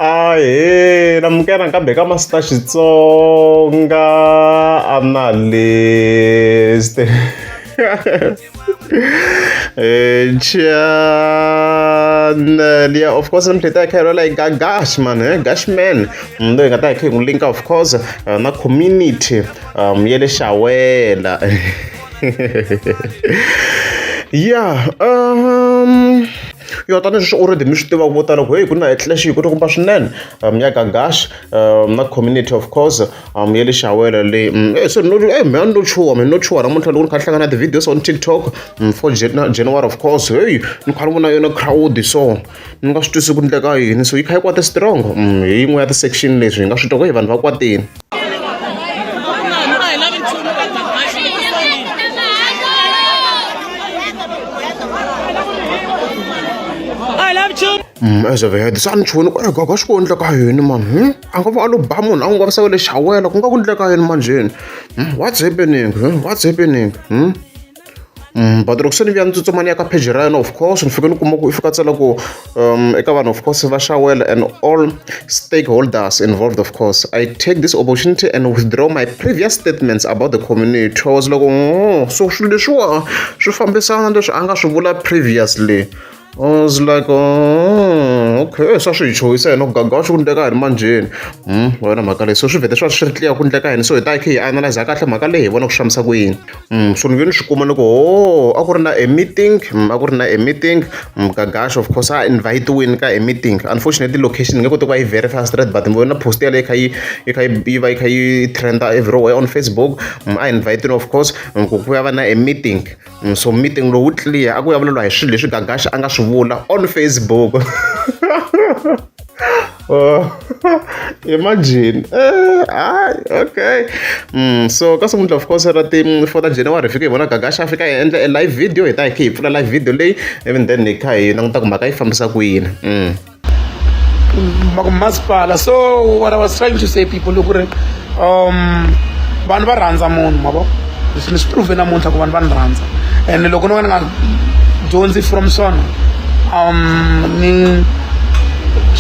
Ahee namukela nakambe ka Master Xitsonga analyst channel ya of course namuntlha hi ta hi kha hi rhwala hi Gagash man Gash man loyi hi nga ta hi kha hi n'wi linka of course na community ya le Xawela ya yo tanihi sweswi already mi swi tiva vo tala ku heyi ku na clash yi kulukumba swinene ya Gagash na community of course ya le Xawela leyi se no mehe ni lo chuha mehe ni lo chuha namuntlha loko ni kha ni hlangana na ti-videos on TikTok for January of course heyi ni kha ni vona yona crowd so ni nga swi twisisi ku endleka yini so yi kha yi kwate strong hi yin'we ya ti-section leswi hi nga swi twa ku hi vanhu va kwatile. As I've heard se a ni chuhile ku gaga swi ku endleka yini mani a nga va a lo ba munhu a n'wi vavisa le xawela ku nga ku endleka yini manjheni what's happening what's happening but loko se ni vuya ni tsutsuma ni ya ka page ra yena of course ni fike ni kuma ku i fika a tsala ku eka vanhu of course va xawela and all stakeholders involved of course I take this opportunity and withdraw my previous statements about the community I was like oh so swilo leswiwa swi fambisana leswi a nga swi vula previously I was like oh okay swa swi hi chuhisa yena ku gaga swi ku ndleka yini manjheni wena mhaka leyi so swi vhete swa swi ri clear ku ndleka yini so hi ta hi kha hi analyze kahle mhaka leyi hi vona ku xamisa ku yini so ni ve ni swi kuma ni ku ho a ku ri na a meeting a ku ri na a meeting Gagash of course a invite-wini ka a meeting unfortunately location ni nge koti ku va yi verify straight but ni vona post yaleyo yi kha yi yi kha yi va yi kha yi trend-a everywhere on Facebook a invite-wini of course ku ku ya va na a meeting so meeting lowu clear a ku ya vulavuriwa hi swilo leswi Gagash a nga swi vula on Facebook Oh, imagine hayi okay so ka simuntlha of course ra ti 4 ta January hi fike hi vona Gagash a fika hi endla e live video hi ta hi kha hi pfula live video leyi even then hi kha hi languta ku mhaka yi fambisa ku yini Masipala so what I was trying to say people loko ri vanhu va rhandza munhu ma vo leswi ni swi prove namuntlha ku vanhu va ni rhandza and loko no ka ni nga dyondzi from swona ni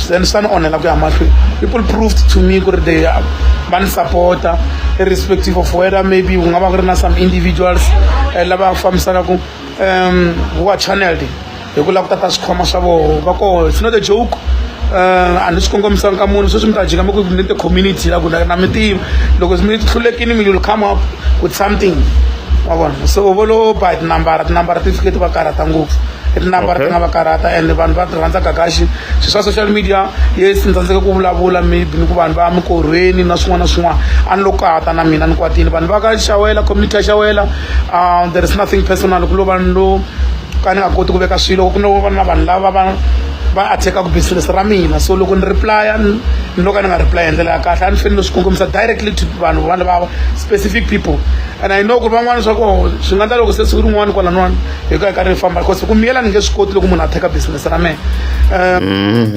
then swi ta ni onhela ku ya mahlweni people proved to me ku ri they va ni sapota irrespective of whether maybe ku nga va ku ri na some individuals lava fambisaka ku who are channeled hi ku lava ku tata swikhwama swa voho va koho it's not a joke a ni swi kongomisanga ka munhu sweswi mi ta jika mi ku ni ti-community la ku na mi tiva loko mi hlulekini mi you'll come up with something wa vona so vo lo ba hi tinambara tinambara ti fike ti va karhata ngopfu i tinambara ti nga va karhata and vanhu va ti rhandza gagaxi swilo swa social media yes ni tsandzeka ku vulavula maybe ni ku vanhu va mikorhweni na swin'wana na swin'wana a ni lo kata na mina ni kwatile vanhu va ka xawela community ya xawela there is nothing personal ku lo va ni lo ka ni nga koti ku veka swilo ku no va na vanhu lava va va attack-aku business ra mina so loko ni reply ni lo ka ni nga reply hi ndlela ya kahle a ni fanele ni swi kongomisa directly to vanhu vanhu va specific people and I know ku ri van'wana swa ku swi nga endla loko se siku rin'wana kwalan'wana hi ka hi karhi hi famba because ku miyela ni nge swi koti loko munhu a teka business ra mehe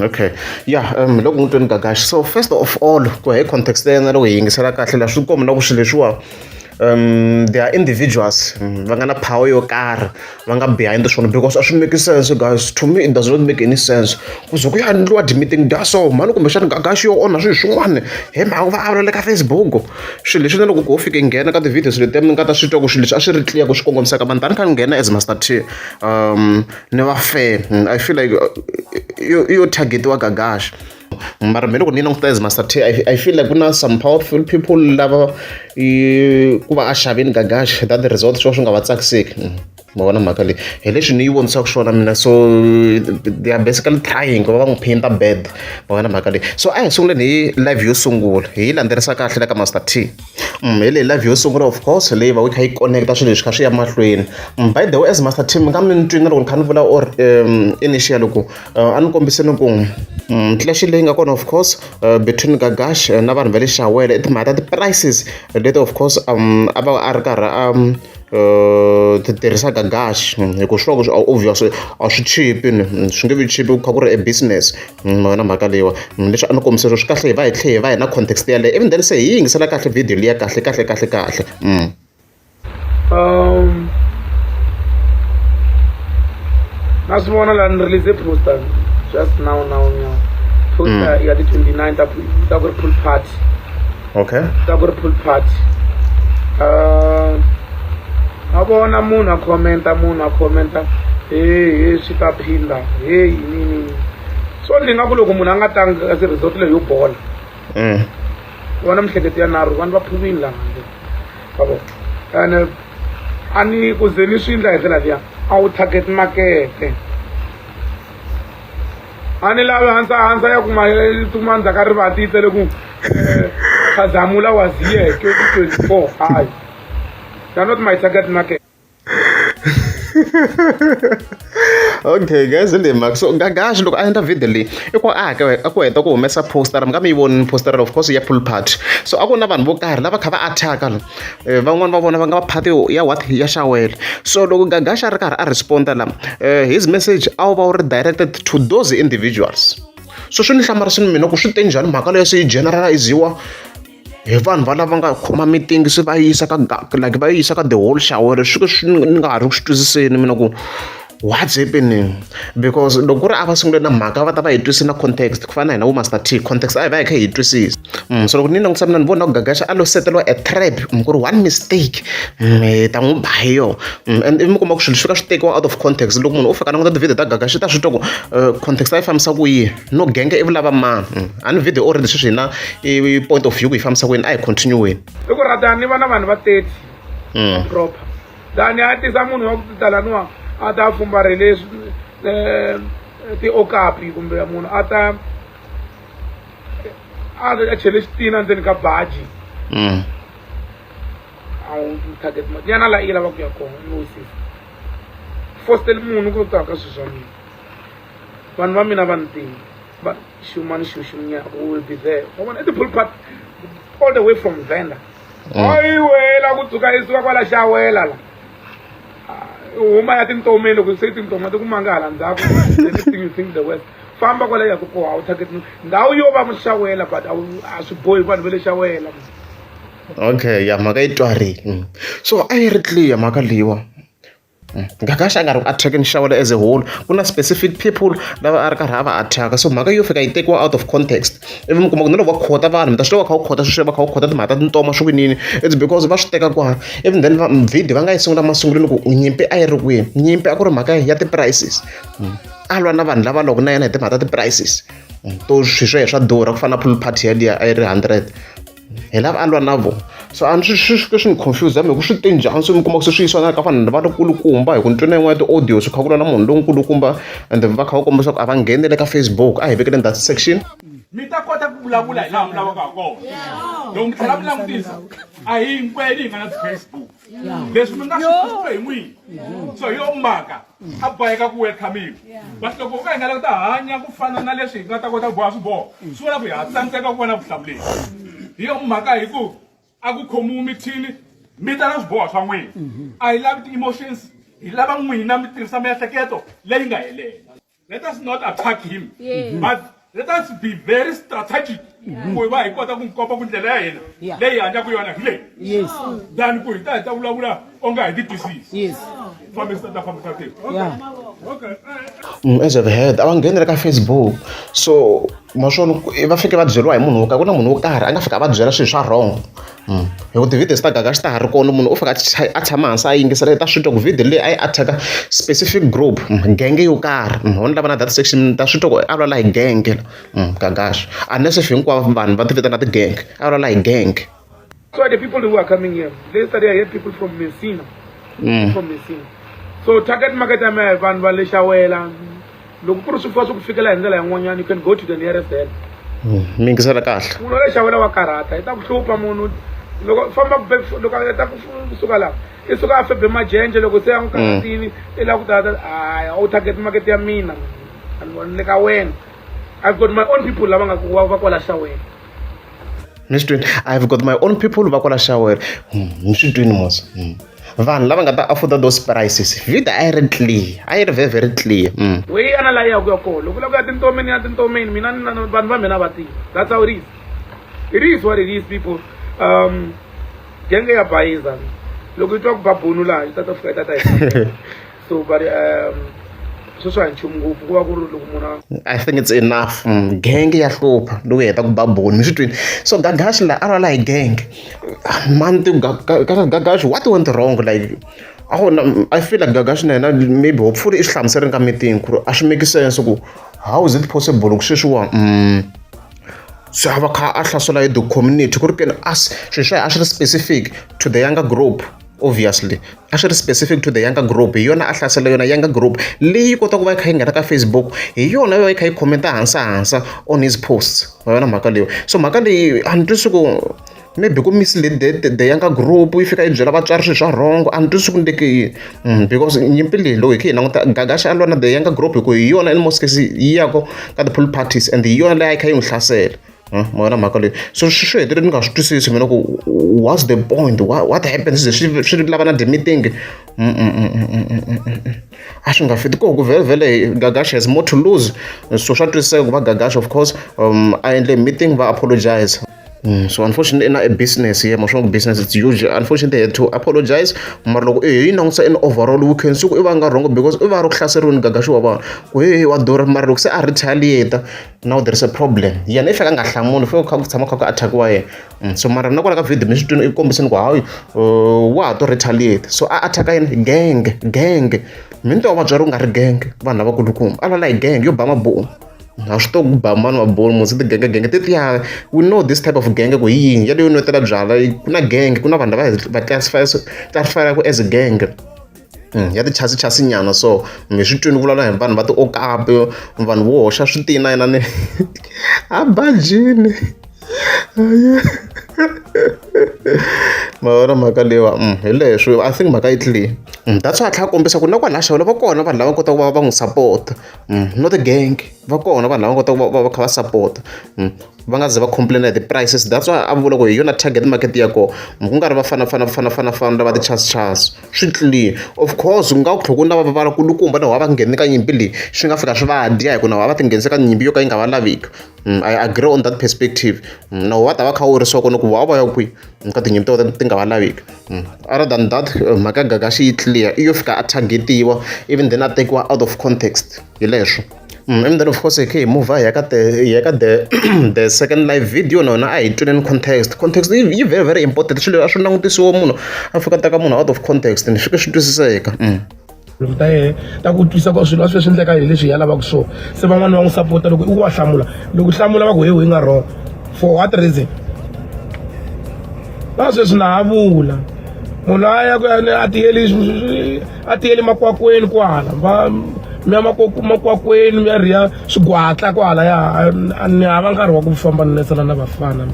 Okay yeah loko n'wi tweni Gagash so first of all ku ya hi context ya yena loko hi yingisela kahle laha swi komba na ku swilo leswiwa they are individuals va nga na power yo karhi va nga behind swona because a swi make sense guys to me it does not make any sense ku ze ku ya endliwa ti-meeting ta so mhani kumbexana Gagash yo onha swilo swin'wana hi mhaka ku va a vulavula ka Facebook swilo leswi na loko ko fika hi nghena ka ti-videos letiya mi nga ta swi twa ku swilo leswi a swi ri clear ku swi kongomisa ka mani tani kha ni nghena as Master T ni va fair I feel like yo target-iwa Gagash mara me loko ni languta as Master T I feel like ku na some powerful people lava ku va a xavini Gagash that the result swo swi nga va tsakiseki ma vona mhaka leyi hi leswi ni yi vonisaka swona mina so they are basically trying ku va va n'wi paint-a bad ma vona mhaka leyi so a hi sunguleni hi live yo sungula hi yi landzelerisa kahle la ka Master T hi leyi live yo sungula of course leyi va yi kha yi connect-a swilo leswi kha swi ya mahlweni by the way as Master T mi nga mi ni twini na loko ni kha ni vula or initial ku a ni kombiseni ku clash leyi nga kona of course between Gagash na vanhu va le Xawela i timhaka ta ti-prices leti of course a va a ri karhi a ti tirhisa Gagash hi ku swi va obvious a swi chipi ni swi nge vi chipi ku kha ku ri e business ma vona mhaka leyiwa leswi a ni kombisa swi kahle hi va hi tlhe hi va hi na context yaleyo even then se hi yingisela kahle video liya kahle kahle kahle kahle Na swi vona laha ni release poster just now now now. Poster ya ti 29 ta ta ku ri pool party. Okay. Ta ku ri pool party. A vona munhu a commenta, munhu a commenta, hey, hey, swi ta phinda, hey, yini yini. So ni nga ku loko munhu a nga tangi ka resort leyi yo bola. Vona mihleketo ya nharhu, vanhu va phuvini laha handle. Va vona. And a ni ku ze ni swi endla hi ndlela liya, a wu target makete. A ni lavi hansa hansa ya kuma tuma ndzhaku ka rivati yi tele ku Khazamula was here 2024. Hayi. They're not my target market. Okay guys, le mhaka so Gagash loko a endla video leyi i ku a a ku heta ku humesa poster mi nga mi yi voni poster of course ya pool party. So a ku na vanhu vo karhi lava kha va attack-a la, van'wani va vona va nga va party ya what ya Xawele. So loko Gagash a ri karhi a responda la, his message a wu va wu ri directed to those individuals. So swi ni hlamarisini mina ku swi te njhani mhaka leyo se yi generaliziwa hi vanhu va lava nga khoma meeting se va yisa ka like va yisa ka the whole Xawele. Swi swi ni nga ha ri ku swi twisiseni mina ku what's happening, because loko ku ri a va sungule na mhaka va ta va hi twisisa na context ku fana na hina vo Master T, context a hi va hi kha hi twisisa. So loko ni langutisa mina ni vona ku Gagash a lo seteriwa a trap, ku ri one mistake hi ta n'wi ba hi yona. And ivi mi kuma ku swilo swi fika swi tekiwa out of context. Loko munhu u fika a languta ti-video ta Gagash i ta swi twa ku context a yi fambisa ku yini, no genge i vulava mani. A ni video already sweswi hina i point of view ku yi fambisa ku yini, a hi continue-weni. I ku rhatani ni va na vanhu va 30 proper. Tani a tisa munhu wa ku tala nuwa a ta fumbarhele ti-okapi kumbe munhu a ta a chele xitina ndzeni ka baji. A wu target ma yana la i lava ku ya kona ni wisisa. Fositeli munhu ku ta ka swilo swa mina. Vanhu va mina va ni tiva. Va xumani xuxunya will be there. Wa vona i ti-pool party all the way from Venda. Ayi wela ku tsuka i suka kwala Xawela la. Huma ya tintomeni loko se tintoma ti ku manga hala ndzhaku. The next thing you think the worst. Famba kwala ya ku koha a wu target ndhawu yo va Xawela but a swi bohi vanhu va le Xawela. Okay, ya mhaka yi twarile. So a yi ri clear mhaka leyiwa. Gagash a nga ri ku attack-eni Xawela as a whole, ku na specific people lava a ri karhi a va attack-a. So mhaka yo fika yi tekiwa out of context, ivi mi kuma ku na loko va khota vanhu mi ta swi tiva va kha va khota sweswiya, va kha va khota timhaka ta tintoma swi kwinini, it's because va swi teka kwala. Even then video va nga yi sungula masungulweni ku nyimpi a yi ri kwihi, nyimpi a ku ri mhaka ya ti-prices. A lwa na vanhu lava lwaka na yena hi timhaka ta ti-prices to swilo swa yena swa durha ku fana na pool party yaliya a yi ri 100, hi lava a lwa na vona. So a ni swi swi swi ni confuse hi ku swi te njhani se mi kuma ku se swi yisiwa na ka vanhu lava kulukumba, hi ku ni twe na yin'wana ya ti-audio swi kha ku lwa na munhu lonkulukumba and va kha va kombisa ku a va ngheni le ka Facebook. A hi vekeleni that section. Mi ta kota ku vulavula hi laha mi lavaka ha kona. Loko mi tlhela mi langutisa, a hi hinkwenu hi nga na ti-Facebook. Leswi mi nga swi twisisa hi n'wina. So hi yo mhaka a boheka ku welcome-iwa. But loko ka hi nga lava ku ta hanya ku fana na leswi hi nga ta kota ku boha swiboho, swi vula ku hi ha tsandzeka ku va na vutihlamuleri. Hi yo mhaka hi ku a ku khomiwi mithini, mi ta na swiboho swa n'wina. A hi lavi ti-emotions, hi lava n'wina mi tirhisa miehleketo leyi nga helela. Let us not attack him, but let us be very strategic ku va hi kota ku n'wi komba ku ndlela ya hina leyi hi hanyaka yona hi leyi. Than ku hi ta hi ta vulavula onge a hi ti twisisi. Fambisa ta fambisa tiko. Okay. As I've heard, a va nghenele ka Facebook. So ma swona va fike va byeriwa hi munhu wo karhi, ku na munhu wo karhi a nga fika a va byela swilo swa wrong. Hi ku ti-videos ta Gagash ta ha ri kona, munhu u fika a tshama hansi a yingisela i ta swi twa ku video leyi a yi attack-a specific group, genge yo karhi. Ho ni lava na that section ta swi twa ku a vulavula hi genge Gagash, unless if hinkwavo vanhu va ti vitana ti-gang, a vulavula hi genge. So the people who are coming here, yesterday I heard people from Messina. From Messina. So target market ya mehe vanhu va le Xawela. Loko ku ri swifuwo swi ku fikela hi ndlela yin'wanyana, you can go to the nearest hell. Mi yingisela kahle. Munhu wa le Xawela wa karhata, i ta ku hlupha munhu. Loko famba ku loko a ta ku suka laha, i suka a febe majenje, loko se a n'wi karhatini, i lava ku ta hayi, a wu target market ya mina. A ni le ka wena. I've got my own people lava nga ku va kwala Xawela. Ni swi twini, I've got my own people va kwala Xawela. Ni swi twini mos. Vanhu lava nga ta afford those prices. Video a yi ri clear, a yi ri very very clear. We yana la ya ku ya kona. Loko u lava ku ya tintomeni, ya tintomeni, mina ni na vanhu va mina va tiva. That's how it is. It is what it is, people. Genge ya bayiza. Loko yi twa ku ba bunu laha, yi ta ta fika yi ta ta hi. So but Sweswi a hi nchumu ngopfu ku va ku ri loko munhu I think it's enough. Gang ya hlupha loko hi heta ku ba boni mi swi twini. So Gagash la a lwala hi gang. Man Gagash, what went wrong? Like I don't, I feel like Gagash na yena maybe hopefully i swi hlamuserini ka meeting ku ri a swi make sense ku how is it possible ku sweswiwa se a va kha a hlasela hi the community ku ri keni as swilo swa a swi ri specific to the younger group. Obviously a swi ri specific to the younger group, hi yona a hlasela yona younger group leyi kota ku va yi kha yi nghena ka Facebook, hi yona yi va yi kha yi commenta hansa hansa on his posts. Ma yona mhaka leyi, so mhaka leyi a ni twisi ku maybe ku mislead the younger group yi fika yi byela vatswari swilo swa wrong. A ni twisi ku ndleke yini, because nyimpi leyi loko hi kha hi languta Gagash a lwa na the younger group hi ku hi yona in most cases yi yaka ka ti-pool parties and hi yona leyi a yi kha yi n'wi hlasela. Ma vona mhaka leyi, so swi hetelele ni nga swi twisisi mina ku what's the point, what happens swi swi lava na the-meeting. A swi nga fiti koho ku vhele vhele Gagash has more to lose, so swa twisiseka ku va Gagash of course a endle meeting va apologize. So unfortunately na a business, yeah, ma swi business it's huge. Unfortunately they had to apologize. Mara loko hi langutisa in overall we can see ku i va nga wrong because i va ri ku hlaseriweni Gagash wa vanhu ku he wa durha, mara loko se a retaliate now there is a problem. Yena i fika a nga hlamuli, fika kha ku tshama kha ku attackiwa yena. So mara na kwala ka video mi swi twini i kombisini ku hayi wa ha to retaliate, so a attacka yini gang gang. Mi ni twa vatswari ku nga ri gang, vanhu lavakulukumba a lwala hi gang yo ba mabumu. A swi to ku ba mani mabulu musi tigenge genge tetiya. We know this type of gang ku hi yini yaleyo nwetela byala. Ku na gang, ku na vanhu lava va classify as gang ya tichasi chasi nyana. So mi swi twini ku vulavula hi vanhu va ti-okapi, vanhu vo hoxa switina yena ni a bajini ma vona mhaka leyiwa. Hi leswi I think mhaka yi clear. That's why a tlhela a kombisa ku na kwala xavula va kona vanhu lava kotaka ku va va n'wi support, not a gang, va kona vanhu lava kotaka ku va va kha va support, va nga ze va complain hi ti-prices. That's why a vula ku hi yona target market ya kona, ku nga ri vafana fana fana fana fana lava ti-chasi chasi. Swi clear, of course ku nga ku tlhela ku na va vakulukumba na va ngheni ka nyimpi leyi swi nga fika swi va dya hi ku na va ti nghenisa ka nyimpi yo ka yi nga va laveki. I agree on that perspective. Na va ta va kha wurisiwa kona ku va va ya kwihi ka tinyimpi ta ti nga va laveki. Other than that, mhaka ya Gagashi yi clear, i yo fika a targetiwa even then a tekiwa out of context hi leswo. And then of course hi kha hi move hi ya ka the hi ya ka the second live video na yona a hi twineni context. Context yi very very important, swilo a swi langutisiwa munhu a fika teka munhu out of context ni fike swi twisiseka. Ta yehe ta ku twisa ku swilo a swi swi endleka hi leswi hi ya lavaka swona, se van'wani va n'wi sapota loko i ku wa hlamula, loko hlamula va ku hehe yi nga wrong for what reason? Na sweswi na ha vula munhu a ya ku a tiyeli a tiyeli makwakweni kwala va mi ya makwakwakweni mi ya riya swigwatla kwala ya ni hava nkarhi wa ku famba ni lesana na vafana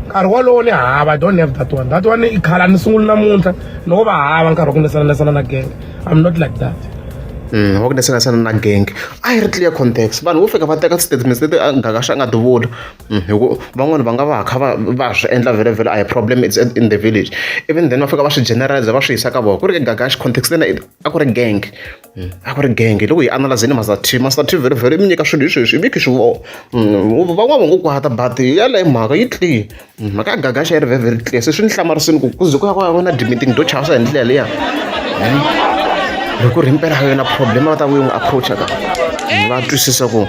nkarhi wolowo ni hava. I don't have that one, that one i khala ni sunguli namuntlha loko va hava nkarhi wa ku lesana lesana na gang. I'm not like that. Wa ku lesana na gang a yi ri clear context. Vanhu vo fika va teka statements leti Gagash a nga ti vula hi ku van'wani va nga va kha va va swi endla vhele vhele a hi problem, it's in the village, even then va fika va swi generalize va swi yisa ka vona ku ri Gagash context lena a ku ri gang, a ku ri gang. Loko hi analyzeni Master T, Master T vhele vhele mi nyika swilo hi sweswi mi khi swi vona van'wana va ngo kwata, but yaleyo mhaka yi clear. Mhaka ya Gagash yi ri very very clear, se swi ni hlamarisini ku ku ze ku ya ku ya na meeting to chavisa hi ndlela liya. Loko ri himpela ha yona problem va ta vuye n'wi approacha ka va twisisa ku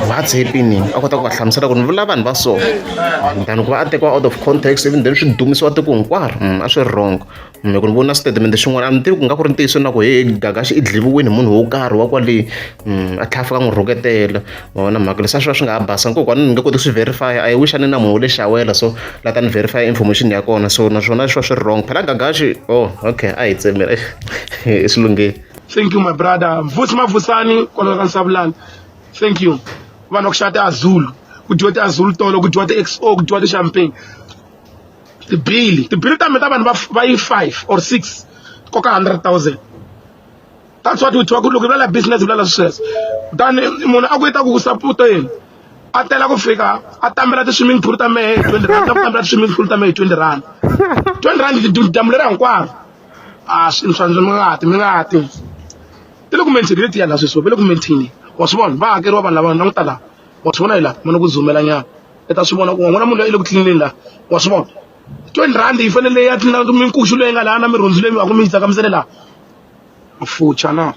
what's happening, a kota ku va hlamusela ku ni vula vanhu va so than ku va a tekiwa out of context even then swi dumisiwa tiko hinkwaro. A swi ri wrong. Loko ni vona statement xin'wana a ni tivi ku nga ku ri ntiyiso na ku he Gagash i dliviwini hi munhu wo karhi wa kwale a tlhela a fika a n'wi rhuketela. Ma vona mhaka leswi a swi va swi nga ha basanga kokwani ni nge koti ku swi verify. I wish a ni na munhu wa le Xawela so la ta ni verify information ya kona, so naswona swi va swi ri wrong phela Gagash. Oh, okay, a hi tsemela i swi lunghile. Thank you my brother Mvusi Mavusani kwalomu ka Nsavulani. Thank you. Vanhu va ku xava ti-Azul, ku dyiwa ti-Azul tolo, ku dyiwa ti-XO, ku dyiwa ti-champagne. Tibili, tibili ta mina ta vanhu va va yi 5 or 6 koka 100,000. That's what we talk loko hi vulavula business, hi vulavula sweswo. Kutani munhu a ku i ta ku ku sapoteni a tela ku fika a tambela ti-swimming pool ta mehe hi 20 rand, ta ku tambela ti-swimming pool ta mehe hi 20 rand. 20 rand damu leri hinkwaro. A swi swa mi nga ti mi nga ti. Ti le ku maintain letiya la sweswi, va le ku maintain. Wa swi vona va hakeriwa vanhu lava languta la. Wa swi vona hi la, mana ku zumela nyana. I ta swi vona ku wa vona munhu loyi i le ku tlilineni la. Wa swi vona. 20 rand yi fanele ya tlula minkuxu leyi nga laha na mirhundzu leyi mi va ku mi yi tsakamisele laha fucha na.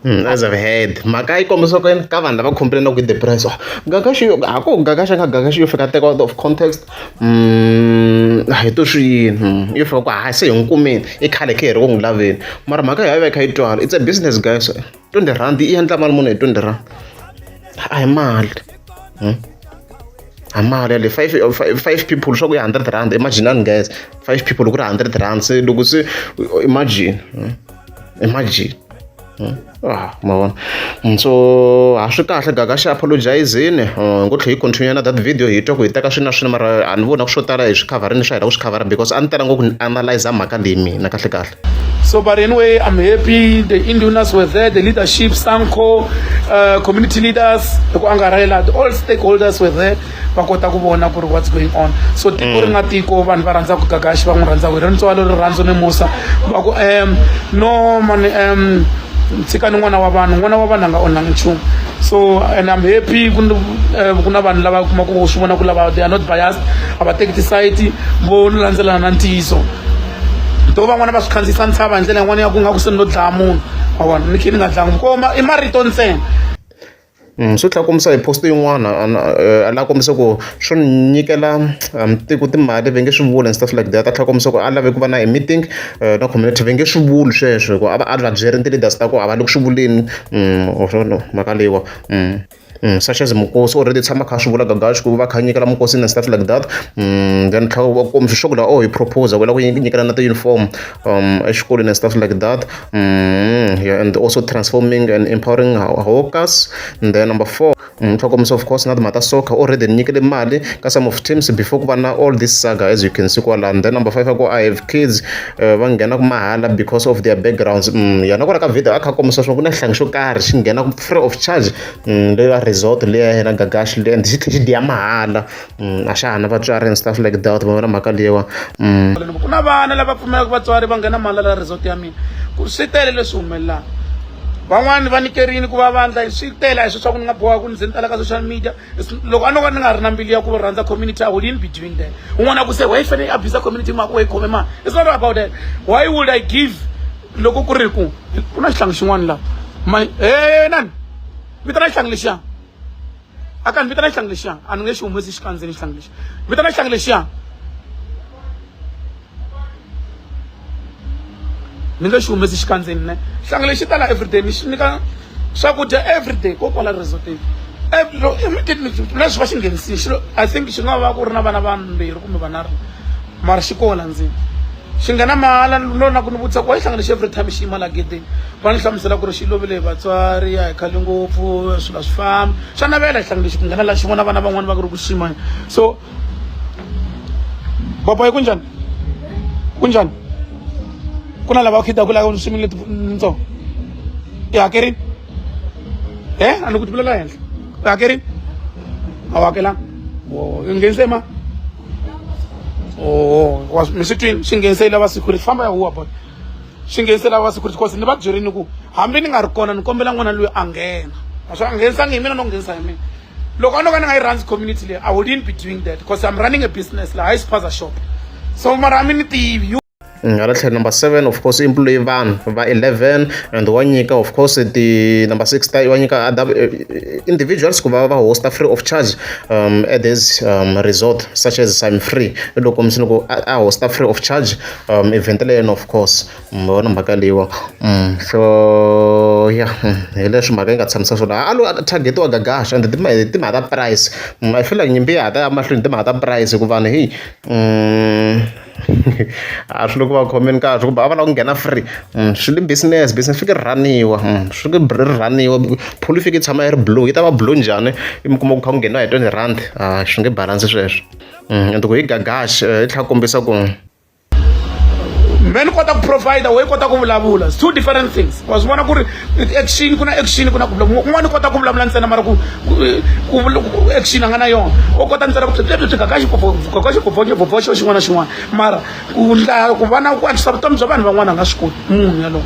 As I've heard, mhaka yi kombisa ku ka vanhu lava complain-aku hi the price, Gagashi a ku Gagashi nga Gagashi yo fika teka out of context. Hi to swi yini yo fika ku ha se hi n'wi kumini i khale khe hi ri ku n'wi laveni mara mhaka ya va yi kha yi twala. It's a business, guys. R20 i endla mali muni hi R20? A hi mali. A mali yale five people swa ku ya R100. Imagine guys, five people ku ri R100 se loko se imagine, imagine. Ah, ma vona. So a swi kahle Gagashi apologizini ngo tlhe hi continue na that video hi twa ku hi teka swina na swina mara a ni voni ku swo tala hi swi khavharini swa hina ku swi khavhara because a ni tala ngopfu ni analyze mhaka leyi mina kahle kahle. So, but anyway, I'm happy. The Indunas were there, the leadership, Sanko, community leaders, all stakeholders were there. Va kota ku vona ku ri what's going on. So tiko ri nga tiko vanhu va rhandza ku Gagashi va n'wi rhandza ku ri ntswalo rirhandzu ni musa va ku no man tshikani n'wana wa vanhu, n'wana wa vanhu a nga onhangi nchumu. So and I'm happy ku ku na vanhu lava kuma ku swi vona ku lava they are not biased, a va teki ti-side, vo landzelana na ntiyiso. To van'wana va swi khandziyisa ntshava hi ndlela yin'wana ya ku nga ku se ni lo dlaya munhu, wa vona ni khe ni nga dlangi ko i marito ntsena. Swi tlhela kombisa hi post yin'wana a lava kombisa ku swo nyikela tiko timali va nge swi vuli and stuff like that. A tlhela kombisa ku a lave ku va na a meeting na community va nge swi vuli sweswo hi ku a va a va byerini ti-leaders ta ku a va le ku swi vuleni swona mhaka leyiwa. Such as Mukosi already tshama kha swi vula Gagashi ku va kha nyikela Mukosi and stuff like that. Then tlhela va kombisa swa ku la oh hi propose ku lava ku nyikela na ti-uniform exikolweni and stuff like that. Yeah, and also transforming and empowering hawkers. And then number 4, tlhela kombisa of course na timhaka ta soccer already ni nyikele mali ka some of teams before ku va na all this saga as you can see kwalano. And then number 5 ku I have kids va nghena ku mahala because of their backgrounds. Yena kwala ka video a kha kombisa swa ku na xihlangi xo karhi xi nghena free of charge leya resort leya yena Gagashi leyi and xi tlhela xi dya mahala a xa ha na vatswari and stuff like that. Va vona mhaka leyiwa. Ku na vana lava pfumelaka vatswari va nghena mahala la resort ya mina ku swi tele leswi humelelaka van'wani va nyikerini ku va vandla swi tele a hi swi swa ku ni nga boha ku ni ze ni tala ka social media. Loko a no ka ni nga ri na mbilu ya ku rhandza community, I wouldn't be doing that. Un'wana a ku se why fanele abuse community mhaka wa yi khome mali. It's not about that. Why would I give loko ku ri ku ku na xihlangi xin'wana laha ma nani vitana xihlangi lexiya a ka ni vitana xihlangi lexiya a ni nge xi humesi xikandzeni xihlangi lexi vitana xihlangi lexiya ni nge xi humesi xikandzeni ne xihlangi lexi tala everyday ni xi nyika swakudya everyday ko kwala resortini leswi va xi nghenisini xilo I think xi nga va ku ri na vana vambirhi kumbe vanharhu mara xi kona ndzeni xi nghena mahala no na ku ni vutisa ku wa xihlangi lexi every time xi yima la gedeni va ni hlamusela ku ri xi lovile hi vatswari ya hi khale ngopfu swilo a swi fambi xa navela xihlangi lexi ku nghena la xi vona vana van'wani va ku ri ku xima. So boboy kunjani kunjani ku na lava khidaku la swimi leti ntsongo i hakerini e a ni ku tivulela henhla i hakerini a wu hakelanga i nghenise ma oh wa mi swi twini xi nghenise lava security famba ya huwa boy xi nghenise lava security cause ni va byerini ku hambi ni nga ri kona ni kombela n'wana loyi a nghena naswona a nghenisangi hi mina no nghenisa hi mina. Loko a no ka ni nga yi rhandzi community leyi, I wouldn't be doing that because I'm running a business la hayi spaza shop. So mara a mi ni tivi you. Hala tlhelo number 7 of course employee vanhu va 11 and wa nyika of course ti number 6 ta wa nyika other individuals ku va va hosta free of charge at this resort such as I'm free loko kombisa loko a hosta free of charge event leyo of course vona mhaka leyiwa. So yeah, hi leswi mhaka yi nga tshamisa swona a lo target wa Gagash and timhaka ta price. I feel like nyimpi ya ha ta ya mahlweni timhaka ta price hikuva vanhu hey a swi le ku va khomeni kahle kumbe a va lava ku nghena free. Swi le business business fike ri rhaniwa swi fike ri rhaniwa pool yi fike yi tshama yi ri blue yi ta va blue njhani i mi kuma ku kha ku ngheniwa hi R20 a swi nge balance sweswo. And ku hi Gagash yi tlhela kombisa ku me ni kota ku provide we kota ku vulavula. It's two different things. Wa swi vona ku ri action ku na action ku na ku vulavula un'wana u kota ku vulavula ntsena mara ku ku action a nga na yona u kota ntsena ku kakaxi xin'wana na xin'wana mara ku ndla ku va na ku antswisa vutomi bya vanhu van'wana a nga swi koti munhu yalowo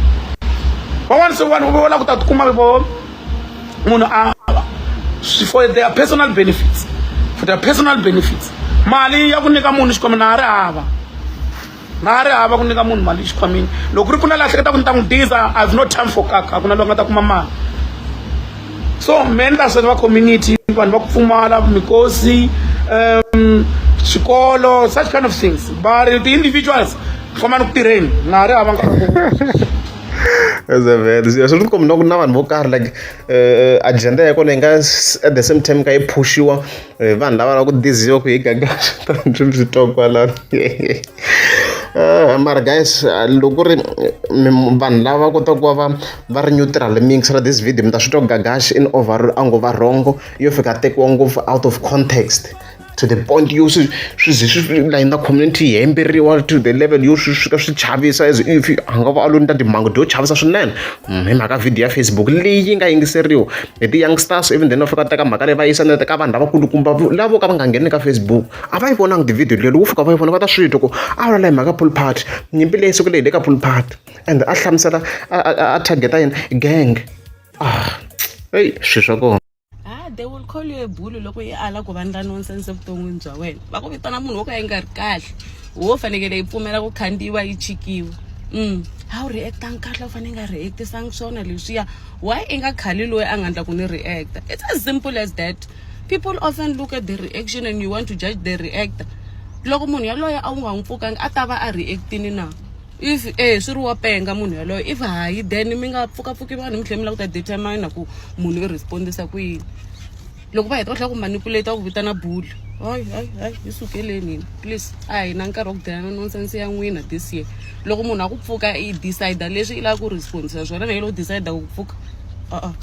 van'wana se vanhu va lava ku ta tikuma vo munhu a for their personal benefits, for their personal benefits. Mali ya ku nyika munhu xikhwameni na ha ri hava. Na ha ri hava ku nyika munhu mali xikhwameni. Loko ku ri ku na la hleketaka ku ni ta n'wi diza, I have no time for kaka, a ku na loyi a nga ta kuma mali. So me ni ta va community, vanhu va ku pfumala, mikosi, swikolo, such kind of things. But the individuals, fambani ku tirheni, na ha ri hava nkarhi wa ku Vhele swi tikomba na ku na vanhu vo karhi like agenda ya kona yi nga at the same time ka yi phushiwa hi vanhu lava lava ku diziwa ku hi gagasha swi swi twa kwalano. Mara guys, loko ku ri vanhu lava kotaka ku va va va ri neutral mi yingisela this video, mi ta swi twa ku Gagash in overall a ngo va wrong, yo fika tekiwa ngopfu out of context to the point yo swi swi ze swi like na community yi hemberiwa to the level yo swi fika swi chavisa as if a nga va a lo endla timhangu to chavisa swinene hi mhaka video ya Facebook leyi yi nga yingiseriwa hi ti-youngsters, even then va fika teka mhaka leyi va yisa na ka vanhu lavakulukumba lavo ka va nga ngheni ka Facebook, a va yi vonangi ti-video leyi. Loko wo fika va yi vona, va ta swi twa ku a vulavula hi mhaka pool party, nyimpi leyi siku leyi hi le ka pool party, and a hlamusela a target-a yini gang. Ah, eyi swilo swa kona. Ah, they will call you a bully loko i ala ku vandla nonsense evuton'wini bya wena. Va ku vitana munhu wo ka yi nga ri kahle, wo fanekele yi pfumela ku khandziyiwa yi chikiwa. A wu react-angi kahle, a wu fanele i nga react-isangi swona leswiya. Why i nga khali loyi a nga endla ku ni react-a? It's as simple as that. People often look at the reaction and you want to judge the reactor. Loko munhu yaloye a wu nga n'wi pfukanga, a ta va a react-ini na? If e swi ri wa penga munhu yaloye, if hayi, then mi nga pfukapfuki vanhu mi tlhela mi lava ku ta determine ku munhu i respondisa ku yini. Loko va heta va tlhela ku manipulate, ku vitana bully. Hayi, hayi, hayi, hi sukeleni hina, please. A hi na nkarhi wa ku delana nonsense ya n'wina this year. Loko munhu a ku pfuka, i decide leswi i lava ku respondisa swona, na yi lo decide ku pfuka a-a.